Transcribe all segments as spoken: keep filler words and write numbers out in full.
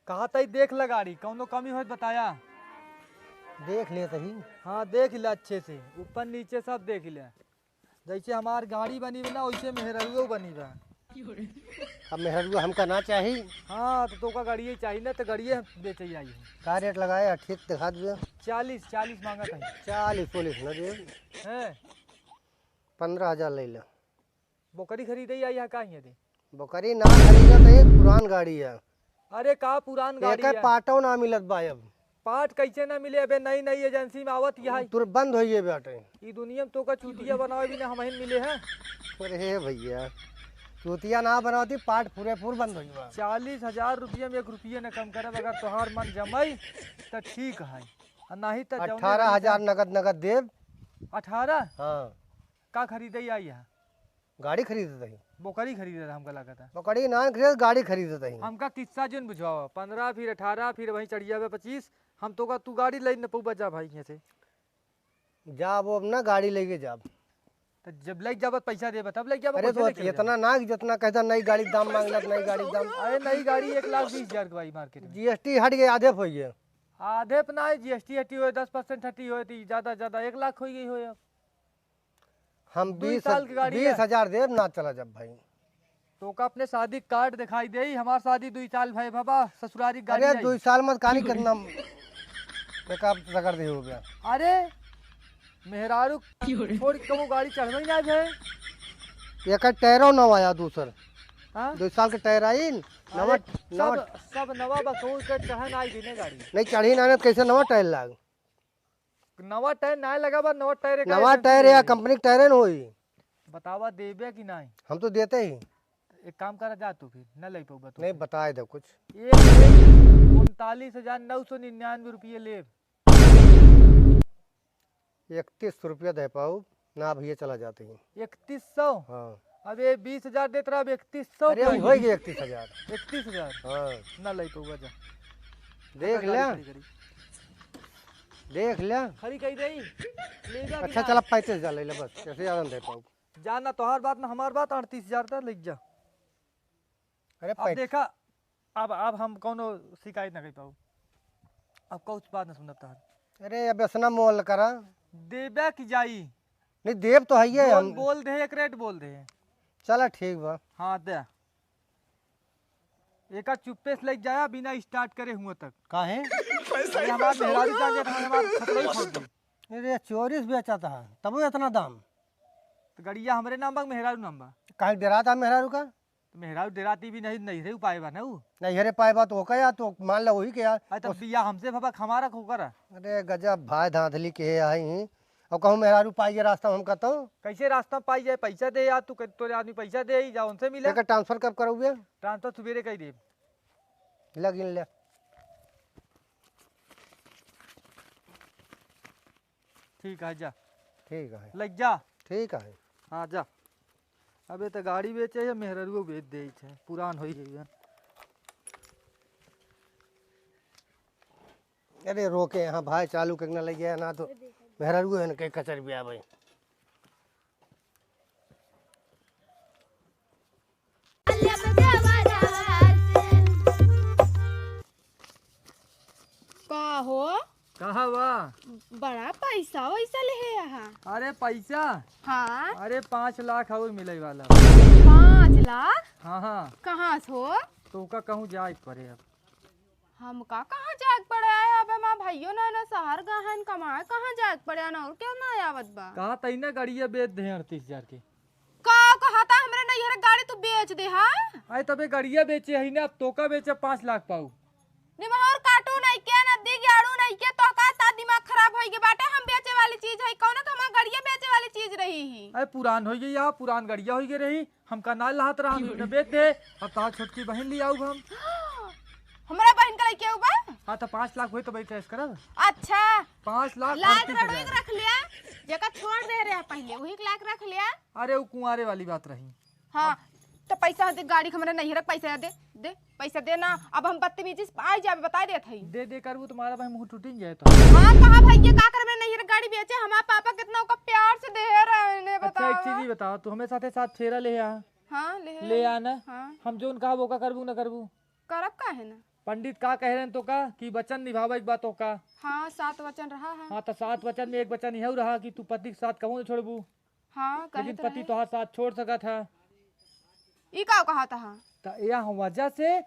कहा तई देख ला गाड़ी, कौनो कमी होत बताया। देख ले सही। हाँ, देख ले अच्छे से, ऊपर नीचे सब देख ले। जैसे हमार गाड़ी बनी बा ना, वैसे मेहररुओ बनी बा। अब मेहररुआ हमका ना चाही। हाँ, तो तोका गाड़िए चाही ना, तो गाड़िए बेचे आई है। का रेट लगाए? ठीक दिखा दियो। चालीस, चालीस मांगत है। चालीस, चालीस ना दे। हैं? पन्द्रह हजार ले लो। बोकरी खरीदे आई है का हियाँ दे? बोकरी ना खरीदत है, पुरान गाड़ी है। अरे का पुरान गाड़ी एकर है? पाटो ना मिलत बा अब। पाट कैसे ना मिले? अबे नई नई एजेंसी में आवत यही। तुर बंद होइए बाटे। ई दुनिया में तोका चूतिया बनावे बिना हमहिन मिले हैं। अरे भैया, चूतिया ना बनावती, पाट पूरे पूर बंद होइए बा। चालीस हजार रुपया में एक रुपया न कम करब, अगर तोहार मन जमाई त ठीक है, आ नाही त जौने अठारह हजार रही। नगद नगद देब। अठारह? हाँ। का खरीदे आई है? गाड़ी खरीदत हई। बोकरी खरीदत है, हमका लागत है। बोकरी ना खरीदत, गाड़ी खरीदत हई। हमका किस्सा जिन बुझावा, पन्द्रह फिर अठारह, फिर वहीं चढ़िया पे पच्चीस, हम तोका तू गाड़ी ले न पउबा जा भाई यहाँ से। जाब अब ना, गाड़ी लेके जाब। तो जब लेके जाबा पैसा देबा, तब लेके जाबा, अरे कैसे तो लेके जाबा? इतना ना कि जितना कहता नई गाड़ी के दाम मांगलत, नई गाड़ी के दाम। अरे नई गाड़ी एक लाख बीस हजार के भाई मार्केट में। जीएसटी हट गए, आधे पे होइए। आधे पे ना है, जीएसटी हटी होए, दस परसेंट हटी होए, तो ई ज्यादा, ज्यादा एक लाख हो गई होए अब। हम दुई बीस, साल के गाड़ी है। बीस हजार देब ना, चला जब भाई। तोका अपने शादी कार्ड दिखाई देई, हमार शादी दुई साल भए बाबा, ससुरारी गाड़ी अरे आई। दुई साल मत, कहानी कितना बेकार रगड़ दे हो गया। अरे मेहरारू छोड़ के वो गाड़ी चढ़बे ना भए। एकर टायरो नवा आया दूसर। हाँ? दुई साल के टायर आई, नवा, अरे नवा। सब, सब नवा बा, कहूँ के चढ़न आई भी नहीं गाड़ी। नहीं चढ़ी ना, तो कैसे नवा टायर लाग? नवा टायर ना लगा बा, नवा टायर का नवा एजेंसी टायर है या है। कंपनी के टायर है ना होई? बतावा देबे कि नहीं? हम तो देते ही। एक काम करा जा तू फिर, न ले पउबा तू नहीं फिर। बताए दे कुछ। एक, एक उनतालीस हजार नौ सौ निन्यानवे रुपये लेब। इकतीस सौ रुपया दे पाउब ना भैया, चला जाते ही। इकतीस सौ? हाँ। अब ये बीस हजार देत रहा, अब इकतीस सौ अरे, का हम ये? होई गए इकतीस हजार। इकतीस हजार? हाँ। ना ले पउबा जा। देख ले। खड़ी, खड़ी। देख ले। खड़ी कही देई। ले जा कि अच्छा, ना? चला पैंतीस हजार ले ले बस, कैसे ज्यादा नहीं दे पाउब। जा ना तोहार बात ना हमार बात, अड़तीस हजार तक ले जा। अरे अब पैंतीस। देखा, अब, अब हम कौनो शिकायत ना कर पाउब। अब कौस बात ना सुनब तोहार। अरे अब ऐसा मोल करा। देबे कि जाई? नहीं, देब तो है ये, जोन हम बोल दे, एक रेट बोल दे। चला ठीक बा। हाँ, दे। एका चुप्पे से लेके जाया, बिना स्टार्ट करे हुआ तक। काहे? अरे, हमार मेहरारू जान जाए तो हमार खतरा ही खोल दे। अरे, चोरी से बेचा था, तबो इतना दाम। तो गड़िया हमरे नाम बा, मेहरारू नाम बा। काहे डेरात आ मेहरारू का? तो मेहरारू डेराती भी नहीं, नहीं रे उपाय बा ना उ। नहीं रे पाए बा तो ओका यार, तो मान ला वही के यार। अरे, तब उस बिया हमसे भबक हमारा को करा। अरे, गजब भाई धांधली के आई ही। और कहूँ मेहरारू पाई गए रास्ता में हम कहता हूँ। कैसे रास्ता में पाई जाए? पैसा दे यार, तू कह-, तोरे आदमी पैसा दे ही जा, उनसे मिला। एकर ट्रांसफर कब करौबे? ट्रांसफर सुबेरे कही दे। लग इन ले। ठीक है, जा। ठीक है। लग जा। ठीक है। हाँ, जा। अबे तो गाड़ी बेचे है, मेहररुओ बेच दे है, पुरान हो गई है। अरे रोके यहाँ भाई, चालू करना लग गया ना तो मेहररुओ है ना कहीं कचर भी आ भाई। का हो? कहा बा? बड़ा पैसा वैसा ले है यहाँ। अरे पैसा? हाँ। अरे पाँच लाख और मिले वाला। पाँच लाख? हाँ, हाँ। कहाँ से हो? तो का कहूँ जाए के पड़े अब। हमका कहाँ जाए के पड़े है? अब हमार भइयो ना, ना शहर गए हैं कमाए, कहाँ जाए के पड़े है? ना और क्यों ना आवत बा? कहा तई ना गड़िया बेच दे अड़तीस हजार के। का कहता हमरे नैहर गाड़ी तू बेच दे, हाँ? अरे तबे गड़िया बेचे है ना, अब तोका बेचे पाँच लाख पाऊ। निमहर काटू नहीं के, नदी गाड़ू नहीं के, तो का ता दिमाग खराब होई के बाटे, हम बेचे वाली चीज है, कौनो तो हमार गड़िया बेचे वाली चीज रही ही। अरे पुरान होई गई यार, पुरान गड़िया होई गई रही, हमका ना लाहत रहा, हम न बेच दे, अब तार छोटकी बहन ले आऊ हम। हमरा बहन का लइके आऊ बा? हाँ तो पाँच लाख होई तो भाई कैश करब। अच्छा। पाँच लाख लाख अड़तीस हजार। रख लिया, जेका छोड़ दे रहे पहले, वही के लाख रख लिया। अरे वो कुंवारे वाली बात रही। हाँ, तो पैसा दे, गाड़ी के हमरे नैहर के पैसा दे, दे, पैसा दे ना। अब हम बदतमीजी से आई जाबे, बताई देत हई। दे दे करबू तुम्हारा भाई मुंह टूटिन जाए तो। हाँ, कहा भाई ये का करबे, नैहर गाड़ी बेचे, हमार पापा कितना ओका प्यार से दे रहे ने, अच्छा, एक बतावा। चीज ही बताओ, तू हमें साथे साथ फेरा ले आ। हाँ, ले ले आ। आ ना। हाँ। हम जोन कहा वो का करबू ना करबू? करब काहे ना? पंडित का कहे रहन तोका कि वचन निभावे के बा तोका। हाँ, सात वचन रहा है। हाँ, तो सात वचन में एक वचन यहू रहा कि तू पति के साथ कबहूँ न छोड़बू। हाँ, कहे लेकिन तो पति रहे। तोहार साथ छोड़ सकत है। ई का कहा था? तो यह वजह से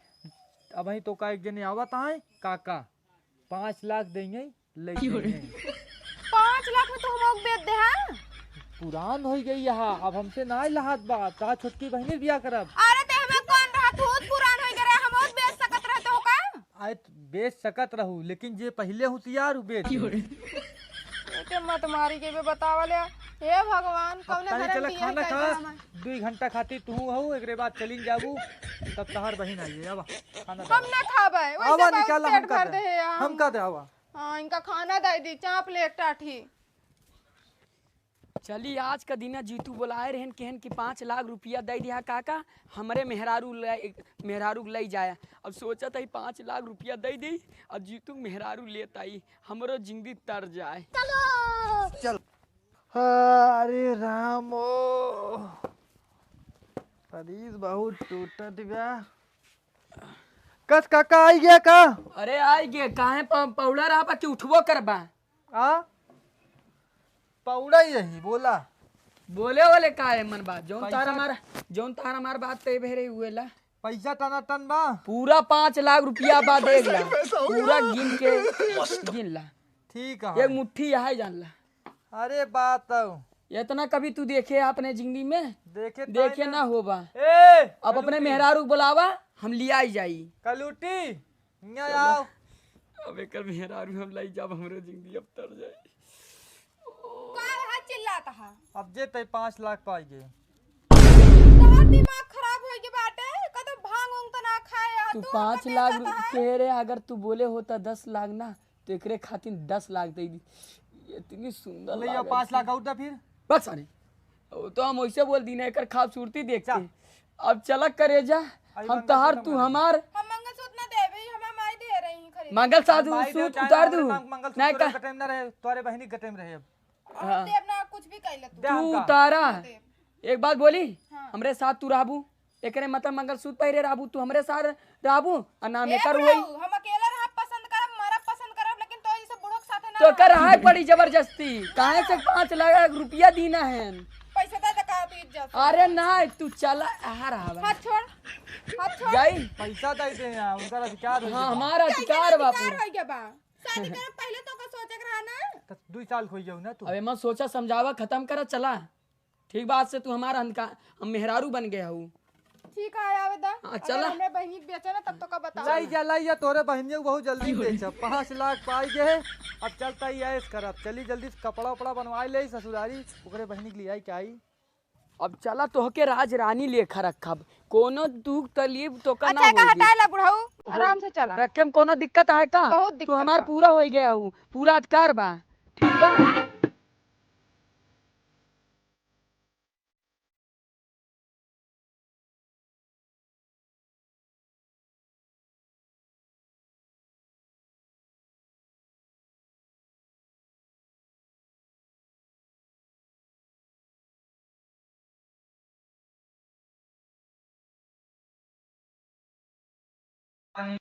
अबहीं तोका एक जने आवत आए, काका, पाँच लाख देंगे, ले जाएंगे। पाँच लाख में तो हम लोग बेच दे, हाँ? पुरान हो गई यहाँ, अब हमसे ना लहात बा, तोहार छोटकी बहिनी बियाह करब। अरे ते हमें कौन रहा, तू पुरान हो गए रहे, हम लोग बेच सकत रहे तो का? आए त बेच सकत रहू, लेकिन जे पहिले होशियार उ बेच। बेटे मत मारी के बे बतावा ले। हे भगवान, अब कौने ताई घरन चला बियाह खाना कइले खा, हमार? दुई घंटा खातिर तू हऊ, एकरे बाद चलिन जाबू, तब तहार बहिन आई है। आवा, खाना हम दे। ना खाबे, वैसे आवा, बहुत निकाला, पेट हम का भर दे। दे है, हम हम का दे, आवा। हाँ, इनका खाना दे दी, चाप ले एक टाठी। चली, आज का दिन जीतू बोलाए रहन, कहन कि पाँच लाख रुपया दे दिया काका, हमरे मेहरारू ले, मेहरारू के ले जाया। अब सोचत है पाँच लाख रुपया दे दी, अब जीतू मेहरारू लेत आई, हमरो जिंदगी तर जाए। चल। अरे राम ओ, शरीर बहुत टूटत बा। कस काका आई गया का? अरे आई गया, काहे प-, पौड़ा रहा बा कि उठबो करबा? आ? पौड़ा ही रही, बोला। बोले वाले का है मन बात? जौन पैसा तार हमार, जौन तार हमार बात तय भे रही हुए ला। पैसा टना टन बा। पूरा पाँच लाख रुपया बा, देख ला। पूरा गिन के गिन ला। ठीक है। एक मुट्ठी यहाँ जान ला। अरे बात तो। इतना कभी तू देखे अपने जिंदगी में? देखे देखे ताई ना ना। होबा। ए, अब अपने कलूटी। मेहरारू बुलावा, हम लियाई जाई। कलूटी, हियाँ चलो। आओ। अब एकर मेहरारू हम लाई जाब, हमरे जिंदगी अब तर जाए। का रहा चिल्लात हा? अब जे तय पाँच लाख पाई गे। तोहार दिमाग खराब होई के बाटे, कदम भांग उंग त ना खाए हा, तू तू पाँच हमका लाख देता रु-, है? कह रहे, अगर तू बोले होता दस लाख ना, तो एकरे खातिर दस लाख दे दी। इतनी सुंदर ले आओ, लागत पाँच लाख थी। और दे फिर। बस अरे, वो तो हम वैसे बोल दी ना, एकर खाबसूरती देख के। जा। अब चला करेजा, अरे हम मंगलसूत्र तहार, तू हमार। हमार। हम मंगलसूत्र ना देबे, हमार माई दे रही हैं खरीद। मंगलसूत्र हम माई दे सूत्र चाहे उतार हमारे दू। नाम मंगलसूत्र नहीं का? का टाइम ना रहे, तोरे बहिनी का टाइम रहे अब। हाँ। देब ना, कुछ भी कह ले तू। दे तू हमका। उतारा। हाँ, देब। एक बात बोली, हाँ। हमरे साथ तू रहबू, एकरे मतलब मंगलसूत्र पहिरे रहबू, तू हमरे साथ रहबू, और नाम ए एकर बुढ़ऊ, होई। हम अकेले रहब पसंद करब, मरब पसंद करब, लेकिन तो इसे बुढ़ऊ के साथे ना तो रहब। कर रहा है बड़ी जबरदस्ती, काहे से पाँच लाख रुपया दीना है? पैसा दे दे का तू इज्जत से। अरे ना, तू चला, आ रहा बा। हाथ छोड़, हाथ छोड़। जाई? पैसा दे दे यार, उनका अधिकार हो हाँ, गया। हमारा कैसे अधिकार बा अधिकार पूरा। हो गया बा? शादी करे पहले तो का सोचे के रहा ना। तो दो साल हो गया ना तू। अबे मत सोचा, समझावा, खत्म करा, चला। ठीक बात से तू हमारा हन का, हम मेहरारू बन गए हऊ। ठीक है, आवे दा। हाँ, अगर चला। हमरे बहिनी के बेचे ना, तब तो का बताओ। लाई जा, लाई जा, तोरे बहिनियों को बहुत जल्दी बेचब। पाँच लाख पाई गए, अब चलता ही ऐश करब। चली जल्दी से कपड़ा उपड़ा बनवाए ले ससुरारी, ओकरे बहिनी के लिए आई के आई। अब चला, तोहके राज रानी लेखा रखब, कोनो दुख तकलीफ तोका ना अच्छा, का होई। हटाए ला बुढ़ऊ, आराम से चला। रखे में कोनो दिक्कत है का? बहुत तू दिक्कत हमार बा। पूरा हो गया हऊ, पूरा अधिकार बा। ठीक बा?